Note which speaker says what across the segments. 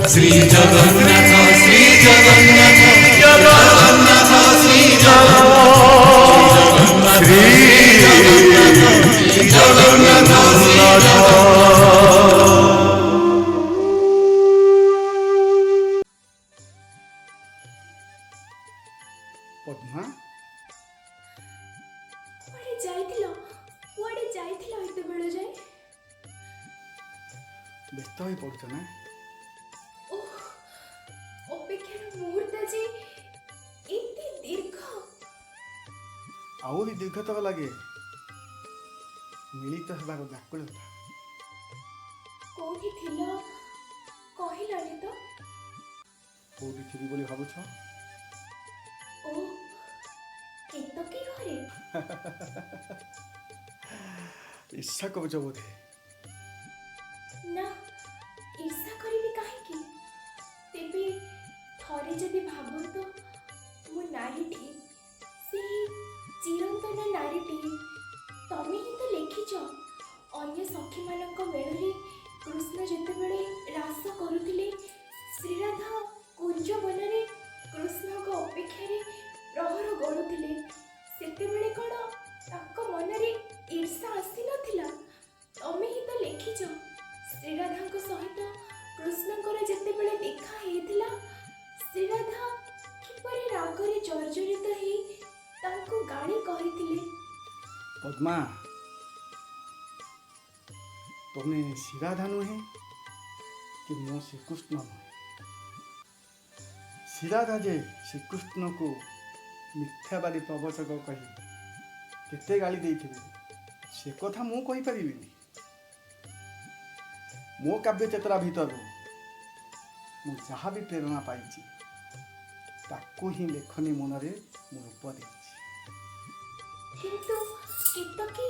Speaker 1: ଶ୍ରୀ ଜଗନ୍ନାଥ, ଶ୍ରୀ ଜଗନ୍ନାଥ, ଜଗନ୍ନାଥ, ଶ୍ରୀ ଜଗନ୍ନାଥ, ଶ୍ରୀ ଜଗନ୍ନାଥ, ଶ୍ରୀ ଜଗନ୍ନାଥ।
Speaker 2: ପଦ୍ମା,
Speaker 3: କୁଆଡ଼େ ଯାଇଥିଲ? କୁଆଡ଼େ ଯାଇଥିଲ ଏତେବେଳ ଯାଏ?
Speaker 2: ବ୍ୟସ୍ତ ହୋଇ ପଡ଼ୁଛ ନା?
Speaker 3: ଓଃ, ଅପେକ୍ଷାର ମୁହୂର୍ତ୍ତ ଯେ ଏତେ ଦୀର୍ଘ।
Speaker 2: ଆହୁରି ଦୀର୍ଘତର ଲାଗେ ମିଳିତ ହେବାର ବ୍ୟାକୁଳତା।
Speaker 3: କୋଉଠି ଥିଲ କହିଲନି ତ?
Speaker 2: କୋଉଠି ଥିବି ବୋଲି ଭାବୁଛ?
Speaker 3: ଓ, କେତକୀ ଘରେ?
Speaker 2: ଈର୍ଷା କରୁଛ ବୋଧେ?
Speaker 3: ନା, ଈର୍ଷା କରିବି କାହିଁକି? ତେବେ ଥରେ ଯଦି ଭାବନ୍ତ, ମୁଁ ନାରୀଟିଏ, ସେହି ଚିରନ୍ତନ ନାରୀଟିଏ। ତମେ ହିଁ ତ ଲେଖିଛ, ଅନ୍ୟ ସଖୀମାନଙ୍କ ମେଳରେ କୃଷ୍ଣ ଯେତେବେଳେ ରାସ କରୁଥିଲେ, ଶ୍ରୀରାଧା କୁଞ୍ଜବନରେ କୃଷ୍ଣଙ୍କ ଅପେକ୍ଷାରେ ପ୍ରହର ଗଣୁଥିଲେ, ସେତେବେଳେ କ'ଣ ତାଙ୍କ ମନରେ ଈର୍ଷା ଆସିନଥିଲା? ତମେ ହିଁ ତ ଲେଖିଛ, ଶ୍ରୀରାଧାଙ୍କ ସହିତ କୃଷ୍ଣଙ୍କର ଯେତେବେଳେ ଦେଖା ହେଇଥିଲା, ଶ୍ରୀରାଧା କିପରି ରାଗରେ ଜର୍ଜରିତ ହେଇ ତାଙ୍କୁ ଗାଳି କରିଥିଲେ।
Speaker 2: ପଦ୍ମା, ତମେ ଶ୍ରୀରାଧା ନୁହେଁ କି ମୁଁ ଶ୍ରୀକୃଷ୍ଣ ନୁହେଁ। ଶ୍ରୀରାଧା ଯେ ଶ୍ରୀକୃଷ୍ଣକୁ ମିଥ୍ୟାବାଦୀ ପ୍ରବଚକ କହି କେତେ ଗାଳି ଦେଇଥିବେ, ସେ କଥା ମୁଁ କହିପାରିବିନି। ମୋ କାବ୍ୟ ଚେତନା ଭିତରୁ ମୁଁ ଯାହା ବି ପ୍ରେରଣା ପାଇଛି, ତାକୁ ହିଁ ଲେଖନୀ ମନରେ ମୁଁ ରୂପ ଦେଇଛି।
Speaker 3: କିନ୍ତୁ କେତକୀ?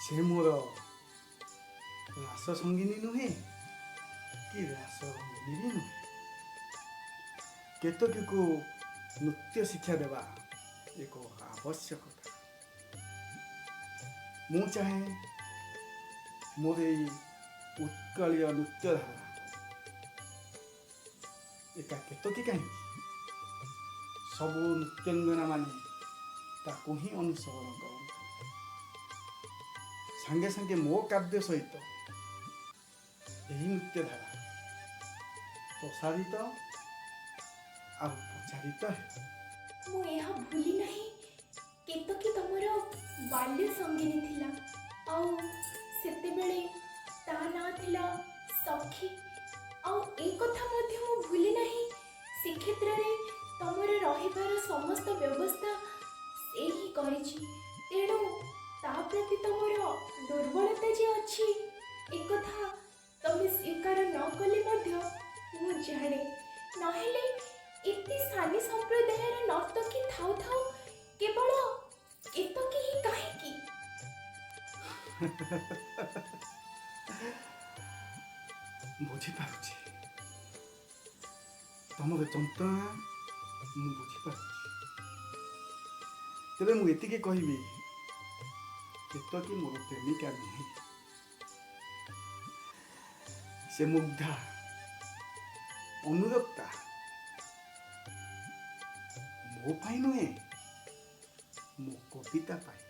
Speaker 2: ସେ ମୋର ରାସ ସଙ୍ଗିନୀ ନୁହେଁ କି ରାସ ରଙ୍ଗିନୀ ବି ନୁହେଁ। କେତକୀକୁ ନୃତ୍ୟ ଶିକ୍ଷା ଦେବା ଏକ ଆବଶ୍ୟକତା। ମୁଁ ଚାହେଁ ମୋର ଏଇ ଉତ୍କଳୀୟ ନୃତ୍ୟଧାରା ଏକା କେତକୀ କାହିଁକି, ସବୁ ନୃତ୍ୟାଙ୍ଗନା ମାନେ ତାକୁ ହିଁ ଅନୁସରଣ କରନ୍ତୁ। ସାଙ୍ଗେ ସାଙ୍ଗେ ମୋ କାବ୍ୟ ସହିତ ଏହି ନୃତ୍ୟଧାରା ପ୍ରସାରିତ ଆଉ ପ୍ରଚାରିତ ହେବ।
Speaker 3: ମୁଁ ଏହା ଭୁଲି ନାହିଁ, କେତକୀ ତମର ବାଲ୍ୟ ସଙ୍ଗିନୀ ଥିଲା ଆଉ ସେତେବେଳେ ତା ନାଁ ଥିଲା ସଖୀ। ଆଉ ଏ କଥା ମଧ୍ୟ ମୁଁ ଭୁଲି ନାହିଁ, ଶ୍ରୀକ୍ଷେତ୍ରରେ ତମର ରହିବାର ସମସ୍ତ ବ୍ୟବସ୍ଥା ସେ ହିଁ କରିଛି। ତେଣୁ ତା ପ୍ରତି ତମର ଦୁର୍ବଳତା ଯେ ଅଛି, ଏକଥା ତମେ ସ୍ୱୀକାର ନ କଲେ ମଧ୍ୟ ମୁଁ ଜାଣେ। ନହେଲେ ଏତେ ସାନି ସମ୍ପ୍ରଦାୟର ନର୍ତ୍ତକୀ ଥାଉ ଥାଉ କେବଳ କେତକୀ ହିଁ କାହିଁକି?
Speaker 2: ବୁଝିପାରୁଛି, ତମର ଯନ୍ତ୍ରଣା ମୁଁ ବୁଝିପାରୁଛି। ତେବେ ମୁଁ ଏତିକି କହିବି, କେତକୀ ମୋର ପ୍ରେମିକା ନୁହେଁ। ସେ ମୁଗ୍ଧା, ଅନୁରକ୍ତା। ମୋ ପାଇଁ ନୁହେଁ, ମୋ କବିତା ପାଇଁ।